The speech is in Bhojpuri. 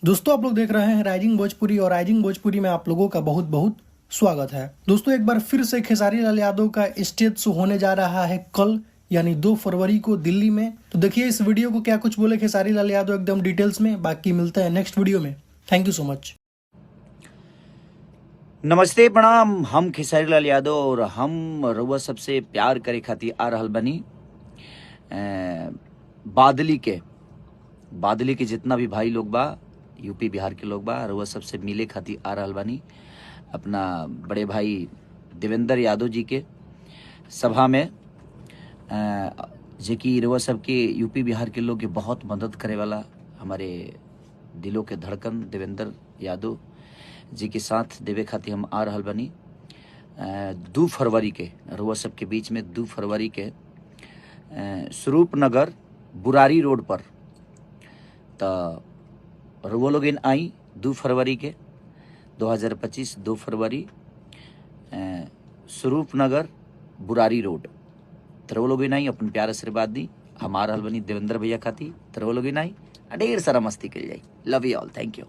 दोस्तों, आप लोग देख रहे हैं राइजिंग भोजपुरी और राइजिंग भोजपुरी में आप लोगों का बहुत बहुत स्वागत है। दोस्तों, एक बार फिर से खेसारी लाल यादव का स्टेज शो होने जा रहा है कल यानी 2 फरवरी को दिल्ली में। तो देखिए इस वीडियो को, क्या कुछ बोले खेसारी लाल यादव एकदम डिटेल्स में। बाकी मिलते हैं नेक्स्ट वीडियो में। Thank you so much. नमस्ते, प्रणाम। हम खेसारी लाल यादव और हम रउआ सबसे प्यार करे खातिर आ रहल बनी। बादली के जितना भी भाई लोग बा, यूपी बिहार के लोग बा, रउआ सबसे मिले खातिर आ रहल बानी अपना बड़े भाई देवेंद्र यादव जी के सभा में, जे कि रउआ सबके, यूपी बिहार के लोग के बहुत मदद करे वाला, हमारे दिलों के धड़कन देवेंद्र यादव जी के साथ देवे खातिर हम आ रहल बनी 2 फरवरी के रउआ सबके बीच में। 2 फरवरी के स्वरूप नगर, बुरारी रोड पर। त रउआ लोग आई 2 फरवरी के, 2025, 2 फरवरी, स्वरूप नगर, बुरारी रोड। त रउआ लोग आई, अपन प्यार आशीर्वाद दी। हम आ रहल बनी देवेंद्र भैया खातिर। त रउआ लोग आई आ ढेर सारा मस्ती कल जाई। Love you all, thank you.